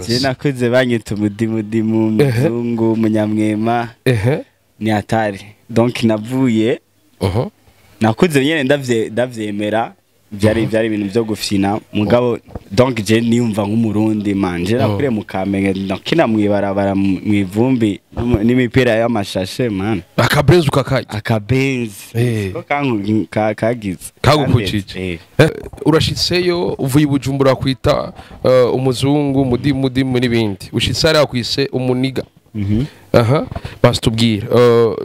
Je nakuze banyita umudimudimu, umuzungu, umunyamwema. Ni hatari. Donc navuye nakuze nyene ndavyemera byari ibintu byo gufina mugabo. Donc je niyumva nk'umurundi manje nakuriye mu Kamenge, nakina mwibarabara mwivumbi n'imipira y'amashashe man. Akabenzi ukakajya. Akabenzi ko kagize kagukujije. Urashitseyo uvuye Bujumbura kwita umuzungu, umudimudimu n'ibindi, ushitse ari akwise umuniga. Aha basi tubwira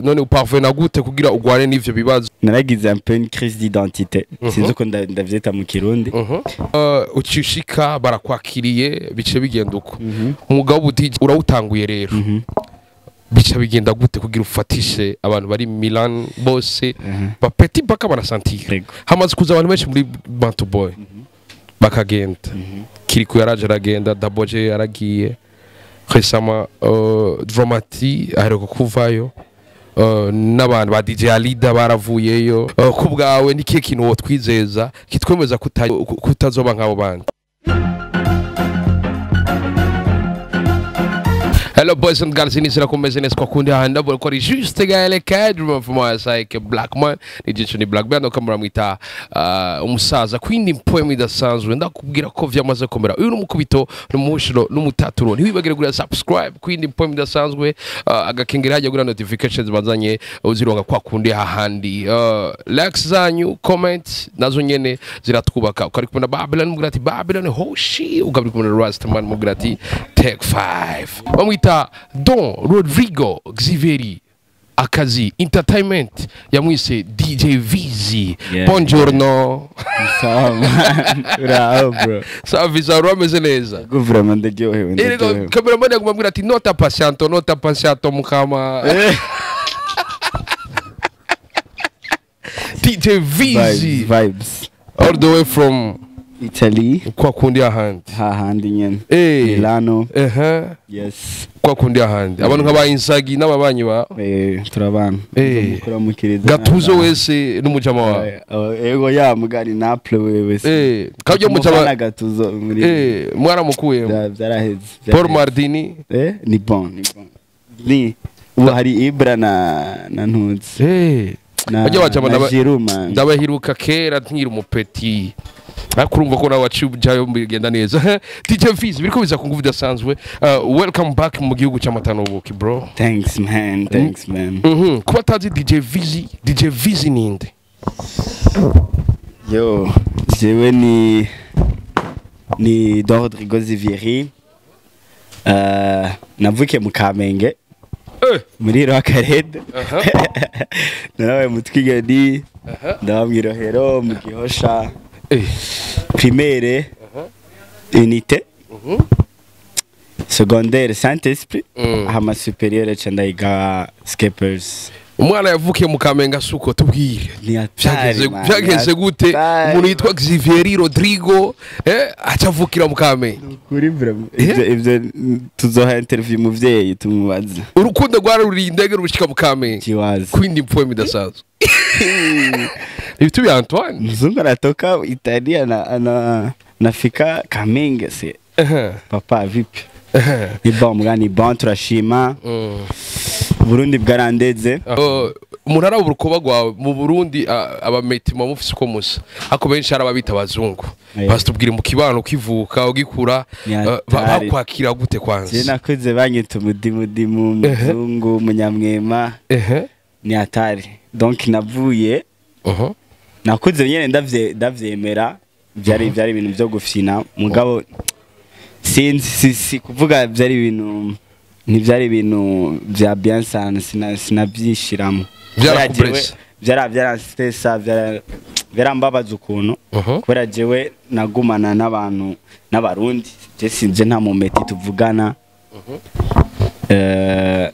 none uparvena gute kugira ugwane n'ivyo bibazo? Naragize un peu une crise d'identité, sinzi uko ndavyita mu Kirundi. Ucishika barakwakiriye, bice bigenda uko umwuga w'ubu DJ urawutanguye rero, bica bigenda gute kugira ufatishe abantu bari Milan bose ba petit baka barasentir? Hamaze kuza abantu benshi muri Bantu Boy bakagenda, Kirikou yaraje aragenda, Daboje yaragiye récemment, Dromati aheruka kuvayo, n'abantu ba DJ Alida baravuyeyo. Ku bwawe ni kihe kintu wotwizeza kitwemeza kutazoba nk'abo bandi? Hello boys and girls, ini sirakomeze neza kwa kundi handa bora ko ari juste gaele cadre from like black man ni jicho ni black band kamera mwita umusaza kwindi poem idasanzwe. Ndakubwira ko vyamaze komera uyu n'umukubito n'umushiro n'umutaturo. Ntiwibagire gura subscribe kwindi poem idasanzwe, agakengera hajya gura notifications bazanye uzironga kwa kundi hahandi. Likes zanyu, comments nazo nyene ziratwubaka. Ukari kumwe na Babylon mubwira ati Babylon hoshi, ukabiri kumwe na Rastaman mubwira ati take 5. Bamwita Don Rodrigo Xiveri Akazi Entertainment, yamwise DJ Vizi. Buongiorno. Sawa man, uraho bro? Sawa sawa, urameze neza? Guvurama ndaryohewe. Erega cameraman yaguma ambwira ati nota patiento, nota patiento mukama. DJ Vizi. Vibes. All the way from Italy. Kwa kundi ahandi. Hahandi nyene. Milano. Yes. Kwa kundi ahandi. Abantu nk'aba Inzaghi n'ababanyi ba turabana. Mukuramukiriza. Gatuzo wese n'umujama wawe. Ego ya mugani Naples wewe. Kabyo mujama Gatuzo muri. Mwaramukuye. Byaraheze. Paul Mardini. Ni bon, ni bon. Ni ubu hari Ibra na Ntunzi. Bajya bajama ndabahiruka kera nkiri umupeti. Ariko urumva ko nawe waciye ujayo bigenda neza. DJ Vizi biriko biza ku nguvu idasanzwe. Welcome back mu gihugu cy'amatano buki bro. Thanks man, thanks man. Kuba tazi DJ Vizi, DJ Vizi ninde? Yo, jewe ni Don Rodrigo Zivieri. Navukiye mu Kamenge. Muri Rwakarede. Narabaye mu Twigeni. Ndaba mu Irohero, mu Gihosha. Primaire, unité, secondaire Saint-Esprit, hama supérieur chandayiga Skepers. Umwana yavukiye mu Kamenge suko tubwire byageze gute umuntu yitwa Xavier Rodrigo acavukira mu Kamenge? Kuri vraiment ivyo tuzoha interview muvyeyi tumubaze. Urukundo rwaruriye indege rushika mu Kamenge kwindi poem idasanzwe. Ibitu bya Antoine mzungu anatoka Italia na nafika Kamenge se. Papa vipi? Ni bon mugani bon turashima. Burundi bwarandeze. Umuntu araba urukoba rwawe mu Burundi abametima mufise uko musa ako benshi arababita abazungu. Basi tubwire mu kibano ukivuka ugikura bakwakira gute kwanza? Je nakuze banyita umudimudimu, umuzungu, umunyamwema. Ni hatari. Donc navuye nakuze nyene ndavyemera byari ibintu byo gufina mugabo sinzi si kuvuga byari ibintu ntibyari ibintu bya bien sana sinabyishiramo. Byarastressa, byarambabaza ukuntu kubera jewe nagumana n'abantu n'abarundi je sinje nta mumeti tuvugana.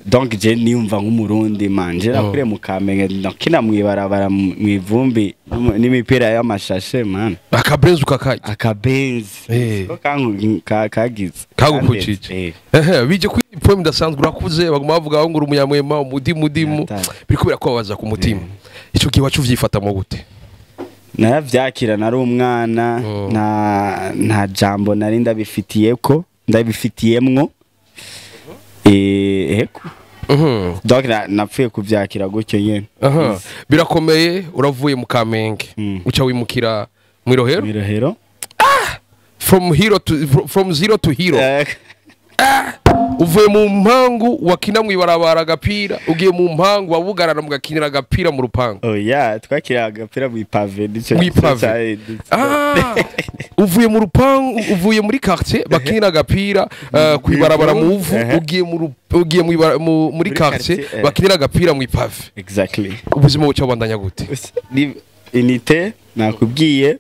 Donc je niyumva nk'umurundi manje nakuriye mu Kamenge, nakina mwibarabara mwivumbi n'imipira y'amashashe man. Akabenzi ukakajya. Akabenzi ko kagize kagukujije. Bije kuri poem idasanzwe urakuze baguma bavuga ngo uri umunyamwema umudimudimu biriko birakubabaza ku mutima. Ico gihe wacu vyifatamo gute? Naravyakira nari umwana, nta jambo nari ndabifitiye ko. Ndabifitiyemwo. Ego. Donc napfuye kuvyakira gutyo nyene. Aha. Birakomeye, uravuye mu Kamenge, uca wimukira mu Rohero. Mw'irohero. From zero to hero. Uvuye mu mpangu wakina mw'ibarabara agapira, ugiye mu mpangu wabugarana mugakinira agapira mu rupangu. Oh yeah, twakira agapira mw'ipave, nico. Mw'ipave. Ah, uvuye mu rupangu, uvuye muri quartier bakinira agapira kw'ibarabara mu vu, ugiye muri quartier quartier. bakinira agapira mw'ipave. Exactly. Ubuzima buca bubandanya gute? Ni unité nakubwiye.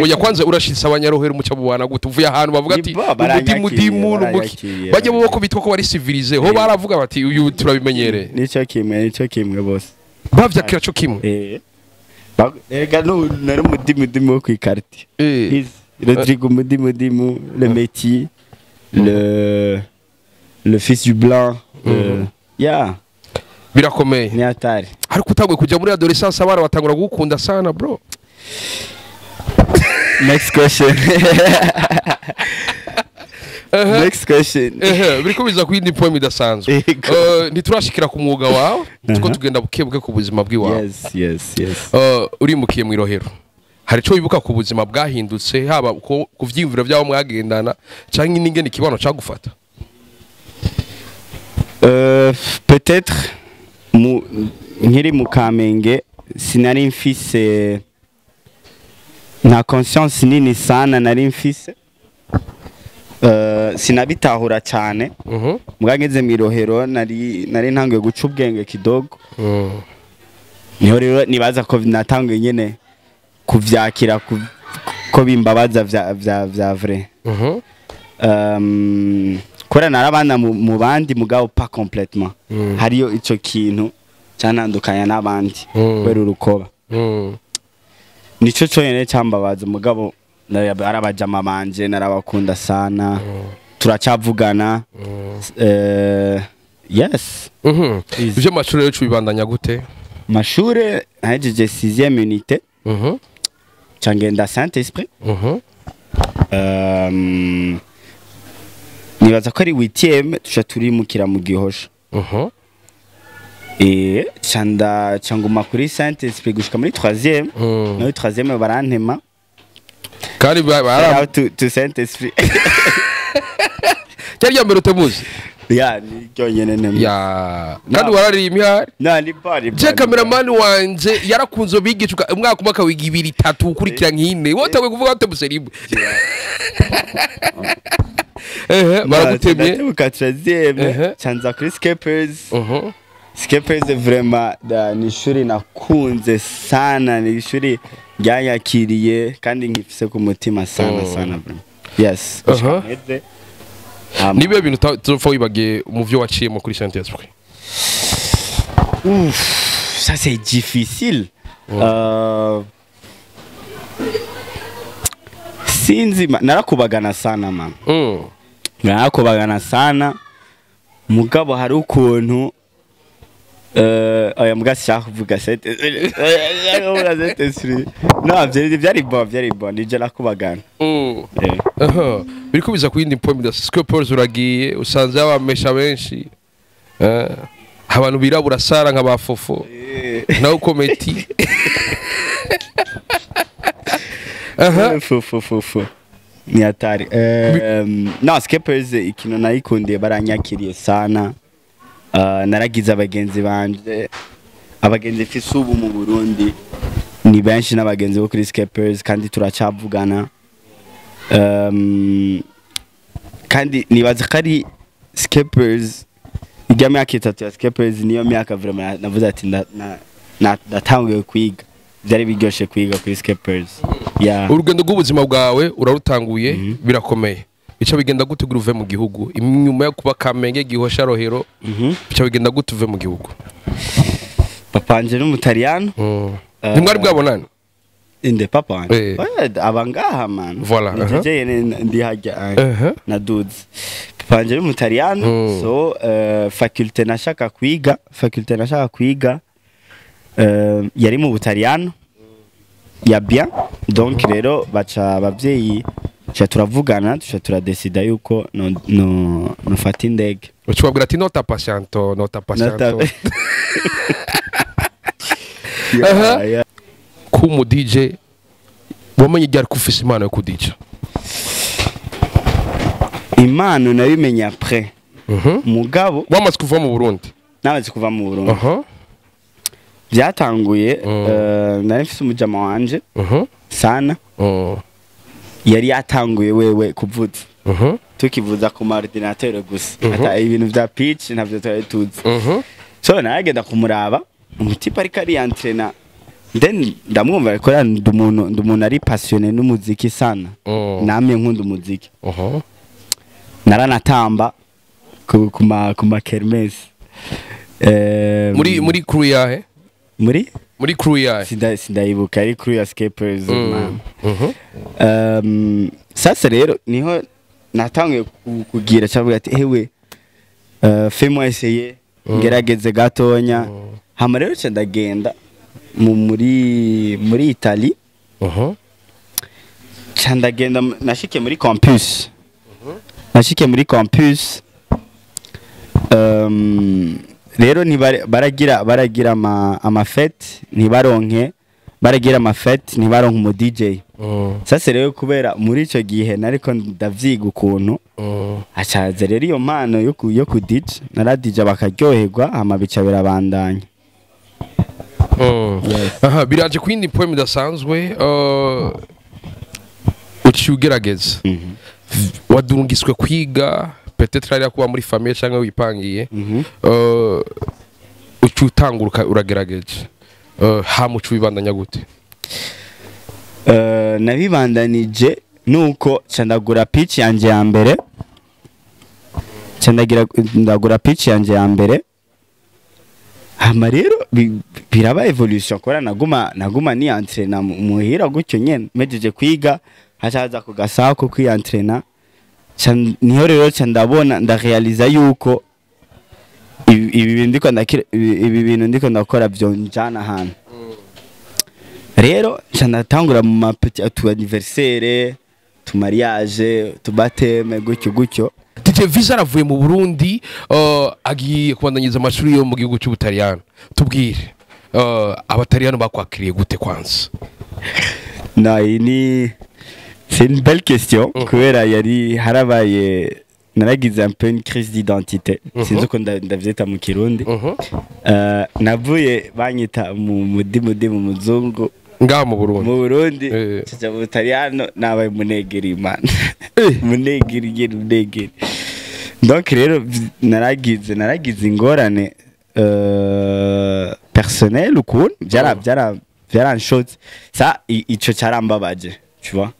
Oya, kwanza urashitse, abanyarohero muca bubana gute? Uvuye ahantu bavuga ati Ni bo, baranyakiriye, umudimudimu n'umuki, baranyakiriye, bajya bo ko bitwa ko bari civilisé, ho baravuga bati uyu turabimenyereye. Nico kimwe, nico kimwe bose. Bavyakira co kimwe? Eh. Erega nari umudimudimu wo kw'ikartie. Rodrigo Mudimudimu, le métis, le fils du blanc. Yeah, Birakomeye. Ni hatari. Ariko utanguye kujya muri adolescence, abana batangura gukunda sana, bro. Next question. Next question. Ehe, biriko biza ku yindi point idasanzwe. Yego. Ntiturashikira ku mwuga wawe, tuko tugenda buke buke ku buzima bw'iwawe. Yes. Urimukiye mu Irohero, hari ico wibuka ku buzima bwahindutse, haba ku vyiyumviro by'abo mwagendana canke n'ingene ikibano cagufata? Peut-être nkiri mu Kamenge sinari mfise nta conscience nini sana nari mfise, sinabitahura cyane. Mbwa ngeze mu Irohero nari ntanguye guca ubwenge kidogo. Niho rero nibaza ko natanguye nyene kuvyakira ko bimbabaza vya vrai. Kubera narabana mu bandi, mugabo pas complètement. Hariyo ico kintu cyanandukanya n'abandi kubera urukoba. Nico cyonyine cyambabaza, mugabo arabajama banje narabakunda sana, turacavugana. Yes. Ivyo amashuri rero bibandanya gute? Mashure nahejeje 6e unité, ca ngenda Saint Esprit. Nibaza ko ari 8e, tuca turimukira mu Gihosha. Ca nguma kuri Saint Esprit gushika muri 3e. Muri 3e barantema. Kandi Shout out to Saint Esprit. Cyari rya mbere utemuzi? Ya, ni ryonyene ntemwe. Ya, kandi warariye imihari? No, ni bari. Je, cameraman wanje yarakunze bigisha umwaka umwe akawiga ibiri, itatu, ukurikira nk'ine, wowe utanguye kuvuga watemuse rimwe. Ehe, baragutemye. Ndatebuka 3e. Ca nza kuri Scapers. Scapers vraiment ni ishuri nakunze sana, ni ishuri ryanyakiriye kandi nkifise ku mutima sana sana vraiment. Yes. Gushika mpeze. Nibihe bintu utazopfa wibagiye mu vyo waciyemo kuri Saint Esprit? Ouf, ça c'est difficile. Sinzi narakubagana sana, man. Narakubagana sana. Mugabo hari ukuntu oya, muga sishaka kuvuga Saint Esprit. Kuvuga Saint Esprit. No, vyari bon, vyari bon. Nije nakubagana. Aha. Biriko biza ku yindi point idasanzwe. Paul, uragiye usanze abamesha benshi. Abantu birabura sara nka ba fofo. Nawe ukometi. Aha. Fu fu fu fu. Ni hatari. No, Skippers ikintu nayikundiye, baranyakiriye sana. Naragize abagenzi banje, abagenzi mfise ubu mu Burundi ni benshi n'abagenzi bo kuri Skippers, kandi turacavugana. Kandi nibaza ko ari Skippers, ijya myaka 3 ya Skippers niyo myaka vraiment navuze ati ndatanguye kwiga, byari biryoshe kwiga kuri Skippers, yeah. Urugendo rw'ubuzima bwawe urarutanguye, birakomeye. Bica bigenda gute kugira uve mu gihugu? Inyuma yo kuba Kamenge, Gihosha, Rohero, bica bigenda gute uve mu gihugu? Papa wanje n'Umutaliyano. Ntimwari bwabonana? Inde, papa wanje? Eh. Oya, aba ngaha, man. Voilà, Ni jeje nyene ndi hajya naduze. Papa wanje n'Umutaliyano. So faculté nashaka kwiga yari mu Butaliyano. ya bien. Donc rero baca abavyeyi, tuca turavugana, tuca turadesida yuko no nofata indege. Ucubabwira ati nota patiento, nota patiento. Yeah. Kumu DJ, wamenye ryari ko ufise impano yo kudija? Impano nabimenye après. Mugabo wamaze kuva mu Burundi? Namaze kuva mu Burundi. Byatanguye nari mfise umujama wanje sana. Yari yatanguye wewe kuvuza. Tukivuza ku ordinateur gusa. Ata ibintu vya pitch ntavyo twari tuzi. So naragenda kumuraba, umutipe ariko ariyantrena. Then ndamwumva ariko ndi umuntu ari passionné n'umuziki sana. Namye nkunda umuziki. Naranatamba ku ma kermesse. Muri crew yahe? Muri Muri crew yahe? Sindayibuka, ari crew ya Escapers, man. Sasa rero niho natanguye kugira cyavuga ati: "Hewe, fais-moi essayer, ngerageze gatonya." Hama rero nca ndagenda muri Italy. Nca ndagenda, nashikiye muri campus, nashikiye muri campus. Rero baragira ama fête, ntibaronke, baragira ama fête, ntibaronke umu DJ. Sasa rero kubera muri ico gihe nariko ndavyiga ukuntu, hacaza rero iyo mpano yo ku DJ, naradija bakaryoherwa, hama bica birabandanya. Yes. Aha biraje ku yindi poem idasanzwe, uciye ugerageza, wadungiswe kwiga, peut-être ari kuba muri famille cyangwa wipangiye, uciye utanguruka uragerageje, hama uca ubibandanya gute? Nabibandanije nuko ca ndagura pitch yanje ya mbere, ca ndagura pitch yanje ya mbere. Hama rero biraba évolution, kubera naguma niyantrena muhira gutyo nyene. Mejeje kwiga haca haza ku gasaha ko kwiyantrena. Niho rero ca ndabona, ndarealiza yuko ibi bintu ndiko ndakora vyonjana ahantu. Rero nca ndatangura mu ma petit tu anniversaire, tu mariage, tu baptême, gutyo gutyo. DJ Visa aravuye mu Burundi, agiye kubandanyiriza amashuri yo mu gihugu cy'Ubutaliyano. Tubwire, Abataliyano bakwakiriye gute kwanza? Na iyi ni c'est une belle question, kubera yari harabaye, naragize un peu une crise d'identité, sinzi uko ndavyita mu Kirundi. Navuye banyita mu mudi mu muzungu Ngaha mu Burundi. Mu Burundi. Nca mu Butaliyano nabaye umunegeri, man, munegeri ngeri munegeri. Donc rero naragize ingorane personnel ukuntu byaranshotse. Sa ico cyarambabaje, tu vois,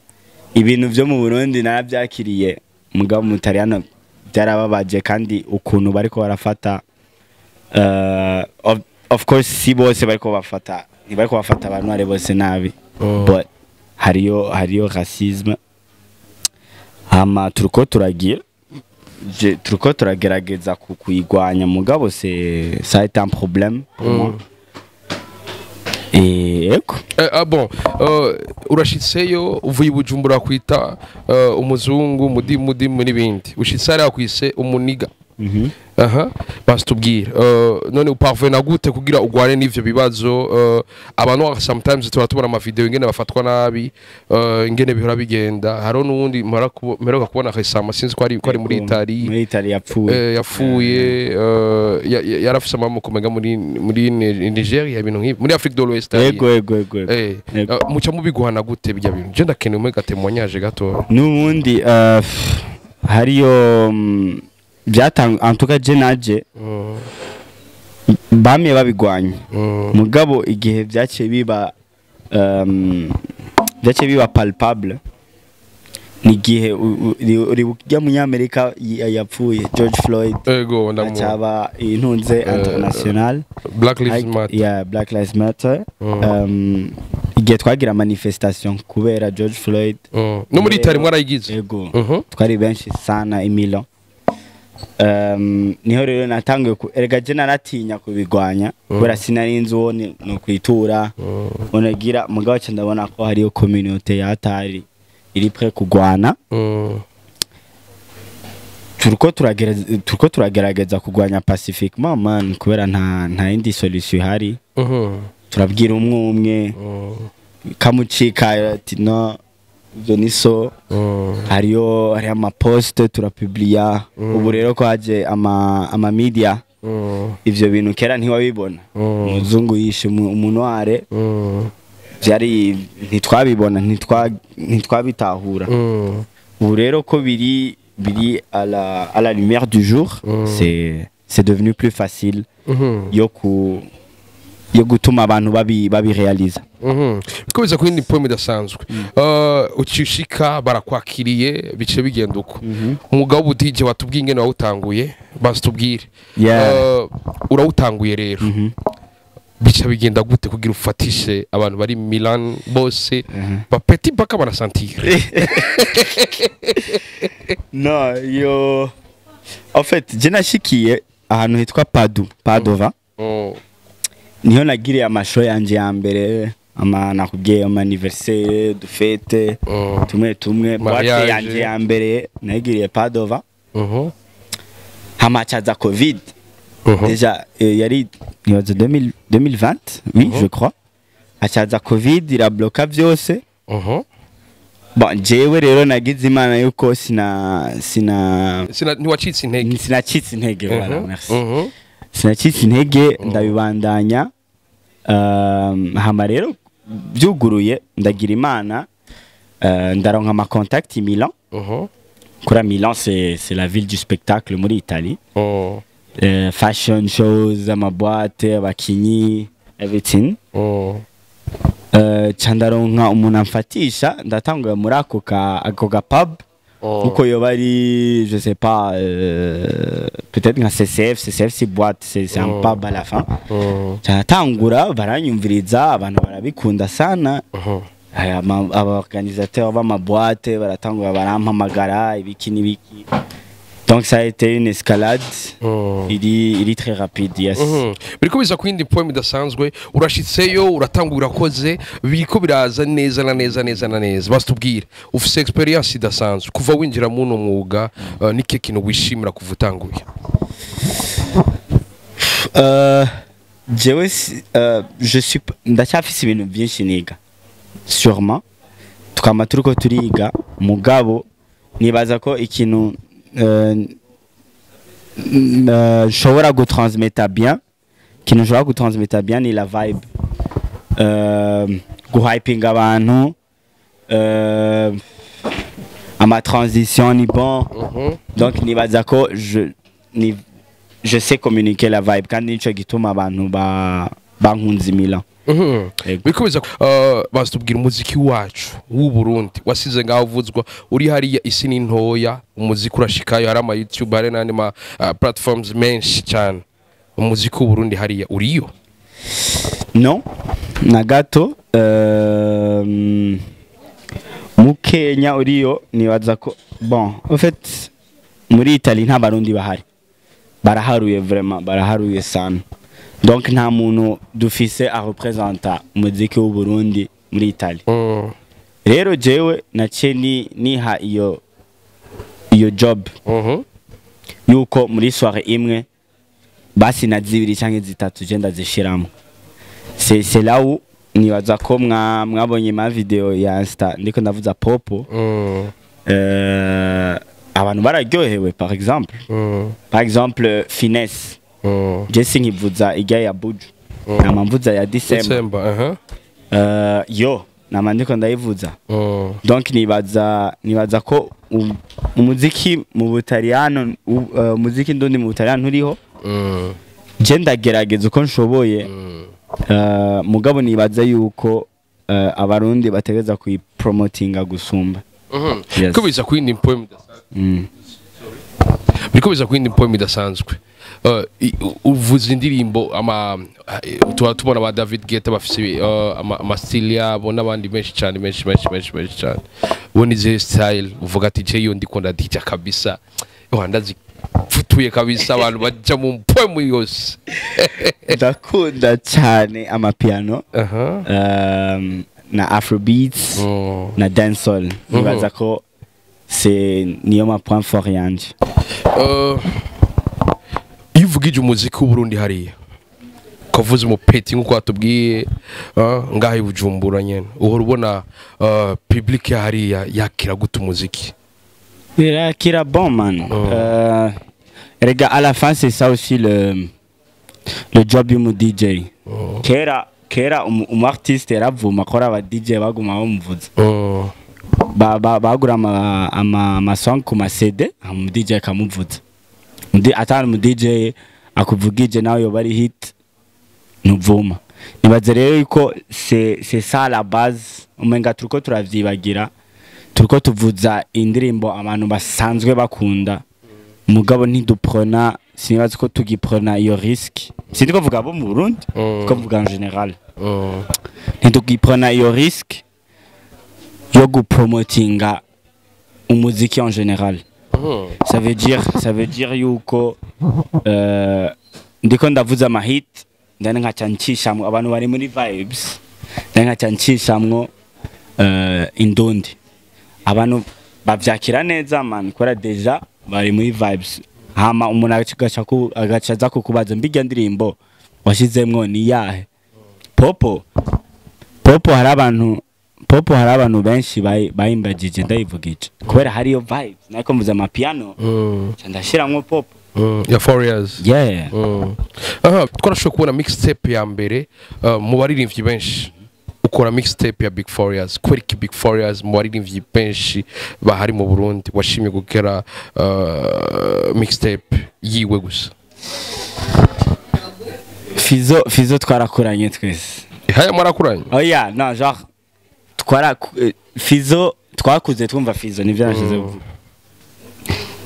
ibintu vyo mu Burundi narabyakiriye, mugabo mu Butaliyano byarababaje. Kandi ukuntu bariko barafata, of course si bose bariko bafata, ntibariko bafata abantu ari bose nabi, but hariyo racisme. Hama turiko turagira, turiko turagerageza kuyigwanya, mugabo c'est ça a été un problème pour moi et eko. Ah bon, urashitseyo uvuye i Bujumbura kwita umuzungu mudimu n'ibindi, ushitse hariya kwise umuniga. Aha basi tubwire, none uparvena gute kugira ugwane n'ivyo bibazo? Abantu sometimes tuba tubona ama video ingene bafatwa nabi, ingene bihora bigenda. Hariho n'uwundi mperuka kubona récemment, sinzi ko ari muri Italy. Muri Italy yapfuye. Yapfuye, yarafise amamoko menga muri Nigeria, ibintu nk'ibi, muri Afrique de l'Ouest hariya. Ego. Ego. Muca mubiguhana gute bijya bintu? Je ndakeneye umwe gatémoignage gato. N'ubundi hariyo byatanga, en tout cas je naje bamye babigwanya, mugabo igihe byaciye biba palpable ni igihe uri ujya munyamerika yapfuye, George Floyd. Ego, ndamu Acaba intunze international. Black Lives Matter. Yeah, Black Lives Matter. Igihe twagira manifestation kubera George Floyd. No muri Italy mwarayigize? Ego. Mhm. Twari benshi sana i Milan. Niho rero natanguye erega je naratinya kubigwanya kubera sinari nzi uwo ni kwitura unagira, mugabo ca ndabona ko hariyo communauté yatari iri prêt kugwana. Turiko turagerageza kugwanya pacifiquement, man, kubera nta yindi solution ihari. Turabwira umwe umwe, kamucika ati no, ivyo ni so. Hariyo amaposte turapublia. Ubu rero ko haje ama media, ivyo bintu kera ntiwabibona. Umuzungu yishe umunoire, vyari ntitwabibona, ntitwabitahura. Ubu rero ko biri à la lumière du jour, c'est devenu plus facile yo gutuma abantu babirealiza. Bikomeza ku yindi poem idasanzwe. Ucishika barakwakiriye, bice bigenda uko. Umwuga w'ubu DJ watubwiye ingene wawutanguye, basi tubwire. Urawutanguye rero, bica bigenda gute kugira ufatishe abantu bari Milan bose, ba petit mpaka barasantire? No, yo, en fait je nashikiye ahantu hitwa Padova. Niho nagiriye amashow yanje ya mbere, ama nakubwiye ama anniversaire de fête, tumwe tumwe, boîte Mariage. yanje ya mbere nayigiriye Padova. Hamacaza Covid. Déjà yari nibaza 2000 2020, oui, je crois. Hacaza Covid, irabloka vyose. Bon, jewe rero nagize Imana yuko sina Sina ntiwacitse intege. Sinacitse intege, voilà, merci. Sinacitse intege, ndabibandanya. Hama rero byuguruye, ndagira Imana, ndaronka ama contact i Milan. Kuri Milan, c'est la ville du spectacle muri Italie. Fashion shows, ama boîte, abakinyi, everything. Ca ndaronka umuntu amfatisha, ndatangura muri ako ga pub, uko yoba ari, je sais pas, peut-être nka CCF. CCF si boîte, c'est un pub à la fin. Ca ndatangura, baranyumviriza, abantu barabikunda sana. Aya, aba organisateur b'ama boîte baratangura barampamagara, ibiki n'ibiki. Donc ça a été une escalade iri très rapide, yes. Biriko biza ku yindi poem idasanzwe. Urashitseyo, uratanga, urakoze, biriko biraza neza na neza neza na neza. Basi tubwire, ufise experience idasanzwe kuva winjira muno mwuga, nike kintu wishimira kuva utanguye? Jewe je suis ndacyafise ibintu byinshi niga, sûrement tukama turiko turiga, mugabo nibaza ko ikintu nshobora gutransmeta bien, ikintu nshobora gutransmeta bien ni la vibe, guhypinga abantu, ama transition ni bon. Donc nibaza ko je sais communiquer la vibe, kandi nico gituma abantu ba bankunze i Milan. Yego. Biriko biza, basi tubwira, umuziki wacu w'u Burundi wasize ngaho uvuzwa uri hariya, isi ni ntoya, umuziki urashikayo, hari ama YouTube, hari n'andi ma platforms menshi cyane. Umuziki w'u Burundi hariya uriyo? No, na gato. Mu Kenya uriyo, nibaza ko, bon, en fait muri Italie nta Barundi bahari, baraharuye, vraiment baraharuye sana. Donc nta muntu dufise arepresenta umuziki w'u Burundi muri Italie. Rero jewe naciye niha iyo job yuko muri soirée imwe basi na zibiri canke zitatu je ndazishiramo. C'est là où nibaza ko mwabonye ma video ya Insta ndiko ndavuza popo. Abantu bararyohewe, par exemple. Par exemple Finesse, je sinkivuza ijya ya Buju, nama mvuza ya December. December, aha. Yo nama ndiko ndayivuza. Donc nibaza ko umuziki mu Butaliyano, umuziki ndundi mu Butaliyano nturiho. Je ndagerageza uko nshoboye. Mugabo nibaza yuko Abarundi bategeza kuyipromotinga gusumba. Yes. Ko biza kuyindi poem idasanzwe. Biriko biza kuyindi poem idasanzwe. Uvuza indirimbo ama tuba tubona ba David Guetta bafise ama style yabo n'abandi benshi cyane, benshi benshi benshi benshi cyane. Ubona izihe style uvuga ati je yo ndikunda DJ kabisa, yo ndazi futura? Waratuye kabisa, abantu baja mu mpwemu yose. Ndakunda cyane amapiano na afrobeats na dancehall. Nibaza ko c'est niyo ma point fort yanje. Iyo uvugije umuziki w'Uburundi hariya, ukavuza umupeti nk'uko watubwiye, ngaho i Bujumbura nyene, uhora ubona public ya hariya yakira gute umuziki? Irakira bon, man. Regarde, à la fin, c'est ça aussi le job y'umu DJ. Kera umu artiste yaravuma ko aba DJ baguma bamuvuza. Bagura ama song ku ma CD, umu DJ akamuvuza. Undi atari umu DJ akuvugije nawe yoba ari hit, ntuvuma. Nibaze rero yuko c'est ça la base, umenga turiko turavyibagira. Turiko tuvuza indirimbo abantu basanzwe bakunda, mugabo ntiduprona, sinibaza ko tugiprona iyo risque. Sindi kuvuga abo mu Burundi, ko mvuga en général. Ntitugiprona iyo risque yo gupromotinga umuziki en général. Ça veut dire yuko ndiko ndavuza ama hit, ndani nkaca ncishamwo abantu bari muri vibes, ndani nkaca ncishamwo indundi, abantu bavyakira neza, man, kubera déjà bari muri vibes. Hama umuntu agaca aza kukubaza: "Mbirya ndirimbo washizemwo ni yahe?" Popo Popo, hari abantu, Popo, hari abantu benshi bayimbagije ndayivugije kubera hariyo vibes, nariko mvuze amapiano, nca ndashiramwo Popo. Ya 4 years. Yeah. Aha twarashoboye kubona mixtape ya mbere mu baririmbyi benshi, ukora mixtape ya Big Farious. Kubera iki Big Farious mu baririmbyi benshi bahari mu Burundi washimye gukora mixtape yiwe gusa? Fizo, Fizo twarakuranye twese. Haya, mwarakuranye? Oya, no, genre twara Fizo twakuze twumva Fizo, nivyo nashize kuvuga.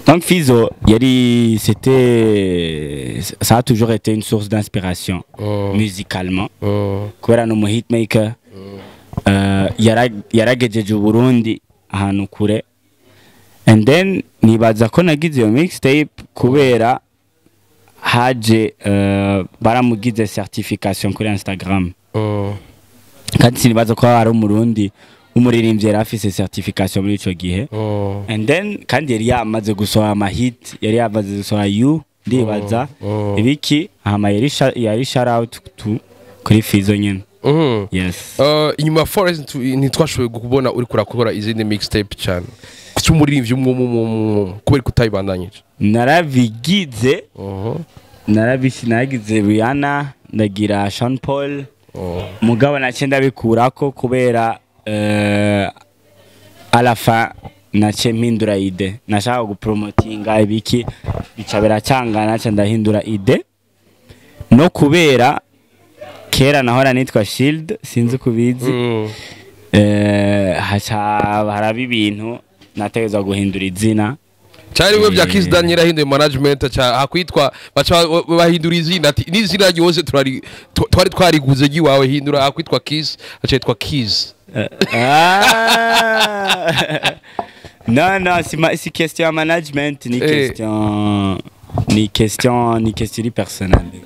Donc Fizo yari, c'était, ça a toujours été une source d'inspiration musicalement, kubera ni umu hitmaker, yaragejeje Uburundi ahantu kure. And then nibaza ko nagize iyo mixtape kubera haje baramugize certification kuri Instagram, kandi sinibaza ko hari Umurundi umuririmbyi yari afise certification muri ico gihe. And then kandi yari yamaze gusohora amahit, yari yamaze gusohora you, ndibaza, ibiki. Hama yari shout out to kuri Fizo nyene. Yes. Inyuma ya Forest ntitwashoboye kubona uri kurakora izindi mixtape cyane. Kuki umuririmbyi umwe umwe umwe umwe, kubera ko utayibandanyije? Narabigize. Naragize Rihanna, ndagira Sean Paul, mugabo nace ndabikurako kubera à la fin nace mpindura idée. Nashaka gupromotinga ibiki, bica biracangana, nace ndahindura idée. No kubera kera nahora nitwa Shield, sinzi kubizi. Haca haraba ibintu, nategerezwa guhindura izina. Cyari bimwe bya Kiss Daniel yahinduye management, ca hakwitwa baca bahindura izina, ati n'izina ryose turari twari twariguze ry'iwawe, hindura hakwitwa Kiss aca yitwa Kiss. Ah. Non, c'est question management, ni question, ni question personnelle.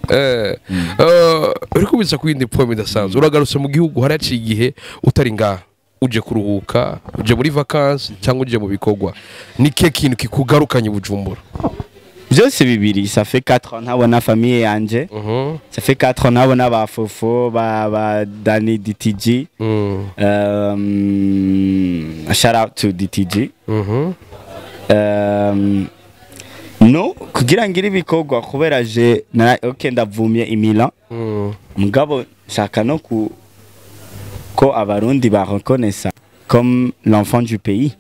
Uriko biza ku yindi point idasanzwe, uragarutse mu gihugu, haraciye igihe utari ngaha, uje kuruhuka, uje muri vacances cyangwa uje mu bikorwa? Ni kihe kintu kikugarukanye i Bujumbura? Byose bibiri. Ça fait 4 ans ntabona famille yanje. Ça fait 4 ans ntabona ba Fofo, ba Dani DTG. Shout out to DTG. No kugira ngire ibikorwa kubera je na, okay, ndavumye i Milan, mugabo nshaka no ku ko Abarundi ba reconnaissa comme l'enfant du pays.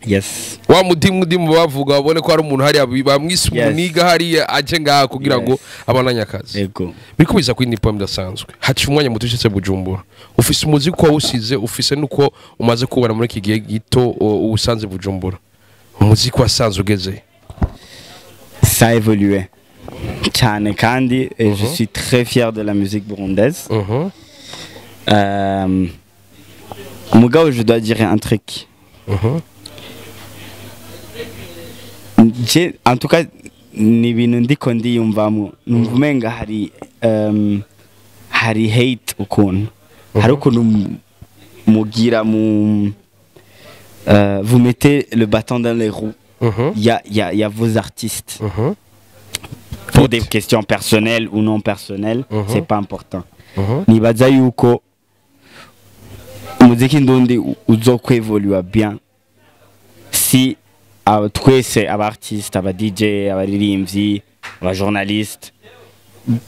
Yes. Wa mudimu dimu bavuga, babone ko hari umuntu hariya bamwise umuniga hariya aje ngaha kugira ngo abandanye akazi. Ego. Biriko biza ku yindi point idasanzwe, haciye umwanya muto ushitse Bujumbura, ufise umuziki uko wawusize, ufise nuko umaze kubona muri iki gihe gito uwusanze Bujumbura, umuziki wasanze ugeze? Ça a évolué cyane kandi et je suis très fier de la musique burundaise. Mugabo je dois dire un truc. En tout cas Ni ibintu ndiko ndiyumvamo, numva umenga hari hate ukuntu, hari ukuntu mugira mu vous mettez le bâton dans les roues. Il y a vos artistes pour des questions personnelles ou non personnelles, c'est pas important. Nibaza yuko umuziki ndundi uzokwevoluwa bien si twese, aba artiste, aba DJ, abaririmbyi, aba journaliste,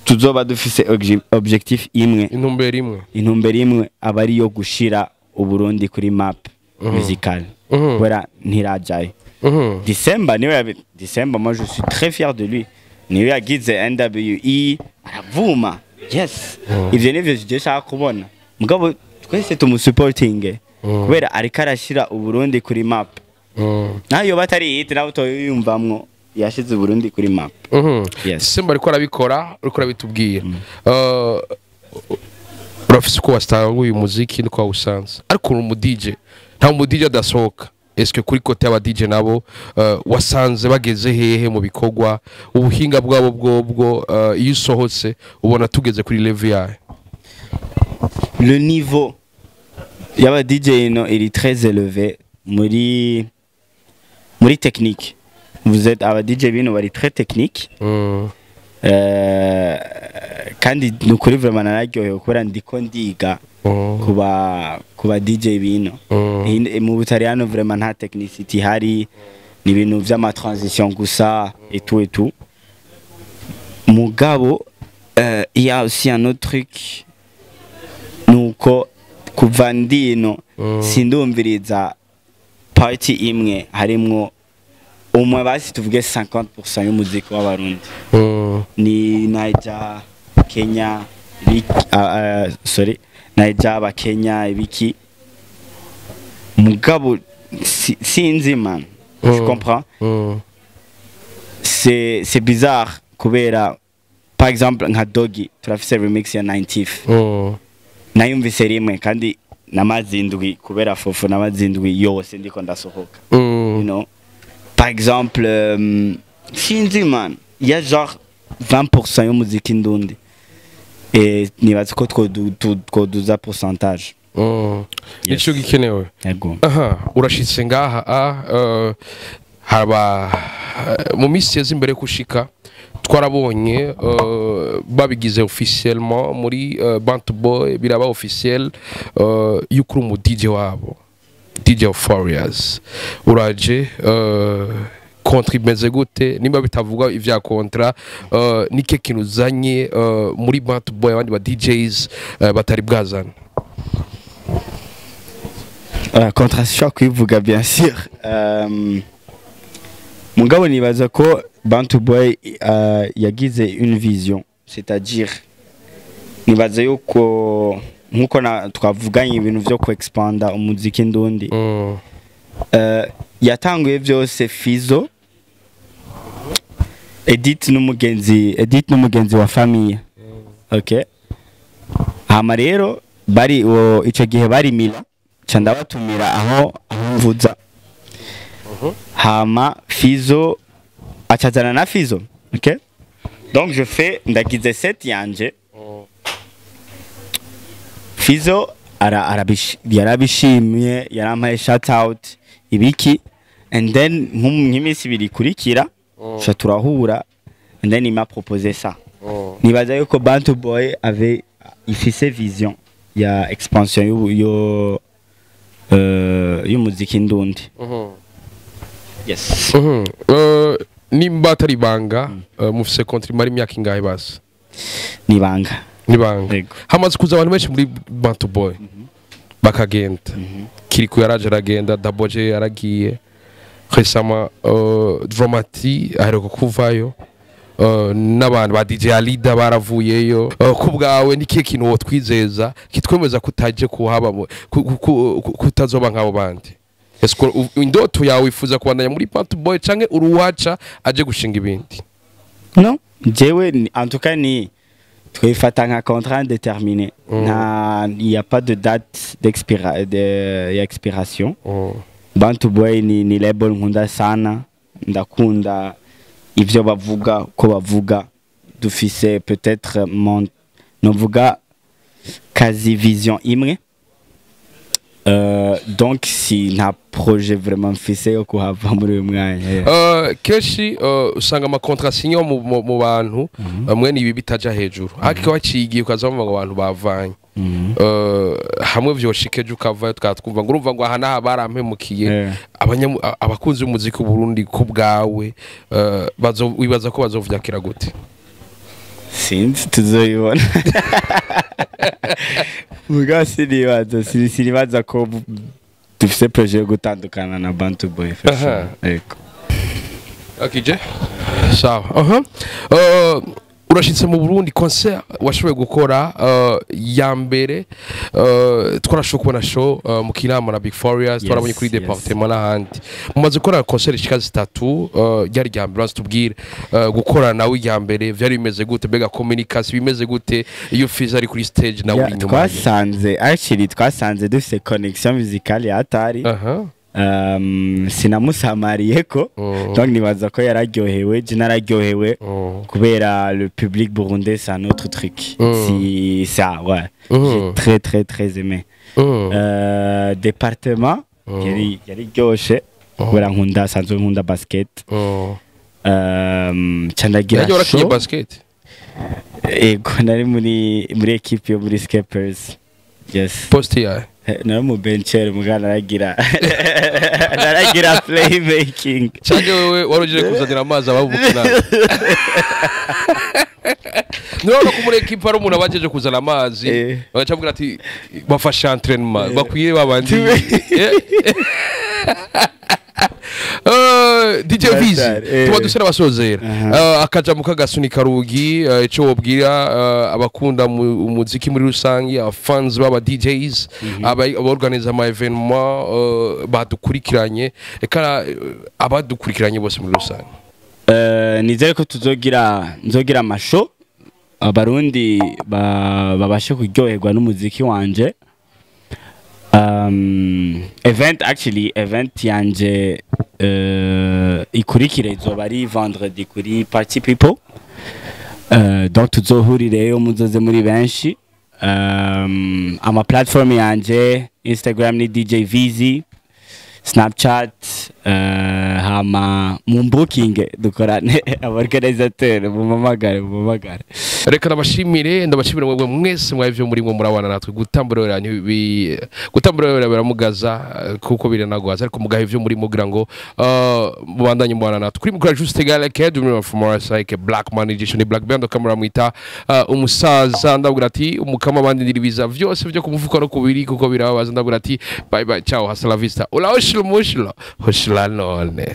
tuzoba dufise objectif imwe. Intumbero imwe. Intumbero imwe aba ariyo gushira Uburundi kuri map musicale, kubera ntirajayo. December niwe December, moi je suis très fier de lui, niwe yagize NWE aravuma. Yes, ivyo nivyo je shaka kubona, mugabo twese tumusuportinge kubera ariko arashira Uburundi kuri map. Nayo batari hit nawe utoyumvamwo, yashize Uburundi kuri map. Yes. Simba ariko arabikora, uriko urabitubwira. Urafise uko wastanguye umuziki nuko wawusanze, ariko uri umu DJ, nta mu DJ adasohoka. Eske kuri côté y'aba DJ nabo wasanze bageze hehe mu bikorwa, ubuhinga bwabo bwobwo, iyo usohotse ubona tugeze kuri level yayo? Le niveau y'aba DJ ino iri très élevé muri technique. Vous êtes, aba DJ bino bari très technique. Kandi ni ukuri, vraiment nararyohewe kubera ndiko ndiga kuba DJ bino. Mu Butaliyano vraiment nta technicité ihari, ni ibintu vy'ama transition gusa et tout et tout. Mugabo il y a aussi un autre truc, nuko kuva ndino sindumviriza party imwe harimwo umwe, basi tuvuge 50% y'umuziki w'Abarundi. Ni Niger, Kenya, ibiki, sorry, Niger, abakenya, ibiki. Mugabo sinzi man, tu comprends? C'est bizarre kubera par exemple nka Doggy, turafise remix ya 90th, nayumvise rimwe kandi namaze indwi, kubera fofo namaze indwi yose ndiko ndasohoka. Par exemple, sinzi man, il y a genre 20% y'umuziki ndundi et nibaza ko twoduza pourcentage. Yes. Nico gikenewe. Yego. Aha urashitse ngaha haba mu minsi yeze imbere kushika twarabonye babigize officiellement muri Bantu Boy, biraba officiel yuko uri umu DJ wabo, DJ of Warriors. Uraje, contrat imeze gute? Nimba bitavuga ivya contrat, nike kintu uzanye muri Bantu Boy abandi ba DJs batari bwazana? Contrat sinshobora kuyivuga, bien sûr. Mugabo nibaza ko Bantu Boy yagize une vision, c'est-à-dire nibaza yuko nkuko na twavuganye ibintu vyo ku expanda umuziki ndundi, yatanguye byose Fizo Edith n'umugenzi, Edith n'umugenzi wa famille, okay. Hama rero bari ico gihe bari Mila, ca ndabatumira aho mvuza. Hama Fizo acazana na Fizo, okay. Donc je fais, ndagize set yanje, Fizo yarabishimye, yarampaye shout out, ibiki, and then nk'iminsi 2 ikurikira ca turahura and then il m'a proposé ça. Nibaza yuko Bantu Boy avait ifise vision ya expansion yo y'umuziki ndundi. Yes. Nimba atari ibanga, mufise contrat imara imyaka ingahe basi? Nibanga. Nibanga. Yego. Hamaze kuza abantu benshi muri Bantu Boy bakagenda. Kiriku yaraje aragenda, Daboje yaragiye récemment, Dramati aheruka kuvayo, n'abantu ba DJ Alida baravuyeyo. Ku bwawe ni kihe kintu wotwizeza kitwemeza kutaje kuhaba kutazoba nk'abo bandi? Ese indoto yawe wifuza kubandanya muri Bantu Boy canke uruwaca aje gushinga ibindi? Non, jewe en tout cas ni twifata nka contrat indéterminé. Nta, il y a pas de date de ya expiration. Bantu Boy ni label nkunda sana, ndakunda. Ivyo bavuga ko bavuga, dufise peut-être mon novuga quasi vision imwe. Donc si nta projet vraiment mfise yo kuhava muri uyu mwanya, yeah. Kenshi usanga ama contrats sinywa mu bantu mwene ibi bitaja hejuru, ariko waciye igihe ukaza wumva ngo abantu bavanye. Hamwe vyoshika ejo ukavayo, tukaba twumva ngo urumva ngo aha n'aha barampemukiye. Abakunzi b'umuziki w'u Burundi ku bwawe, wibaza ko bazovyakira gute? Sinzi, tuzoyibona. Mugabo sinibaza ko dufise projet yo gutandukana na Bantu Boy for sure. Yego. Akije sawa. Aha, urashitse mu Burundi, concert washoboye gukora ya mbere, twarashoboye kubona show mu Kinama na Big Farious, twarabonye kuri département n'ahandi. Mumaze gukora concert ishika zitatu, ryari rya mbere. Uraza tubwire, gukora nawe irya mbere vyari bimeze gute? Mbega communication bimeze gute iyo Fizo ari kuri stage nawe uri inyuma ye? Twasanze, actually twasanze dufise connexion musicale ya atari. Sinamusamariye ko, donc nibaza ko yararyohewe, je nararyohewe, kubera le public burundais, c'est un autre truc. Si ça, ouais, j'ai très très très aimé. Département yari ryoshe kubera nkunda, sanzwe nkunda basket. Ca ndagira Yaje warakinye show. basket? Ego, nari muri équipe yo muri Skepers, yes. Poste yawe? Nari mu bencher, muga naragira playmaking. Canke wewe wari uje kuzanira amazi ababukina? Nurabona ko muri ekipa ari umuntu abajeje kuzana amazi, bagaca bavuga ati bafashe entraînement bakwiye babandi. DJ Vizi, tuba dusa n'abasozera. Akajambo k'agasunika rugi, ico wobwira abakunda umuziki muri rusange, abafans b'aba DJs, abaorganiza ama événement, badukurikiranye, eka abadukurikiranye bose muri rusange. Nizere ko tuzogira, nzogira ama show, abarundi babashe kuryoherwa n'umuziki wanje. Event, actually event yanje ikurikira izoba ari vendredi kuri Party People. Donc tuzohurireyo, muzoze muri benshi. Ama platform yanje, Instagram ni DJ VZ, Snapchat, hama mu booking dukorane, aborganisateur mumamagare, mumamagare. Reka ndabashimire, ndabashimire mwebwe mwese mwaje ivyo murimwo murabana natwe. Gutambura gutambura biramugaza, kuko biranagwaza, ariko mugaha ivyo murimo kugira ngo mubandanye mubana natwe. Kuri mukora Juste Gale Ked from Like Black Man Edition, Black Band camera mwita umusaza. Ndabwira ati umukama abandi ndiribiza vyose vyo kumufuka no kubiri kuko birababaza. Ndabwira ati bye bye, ciao, hasta la vista, ula oshilo mushilo hoshila none.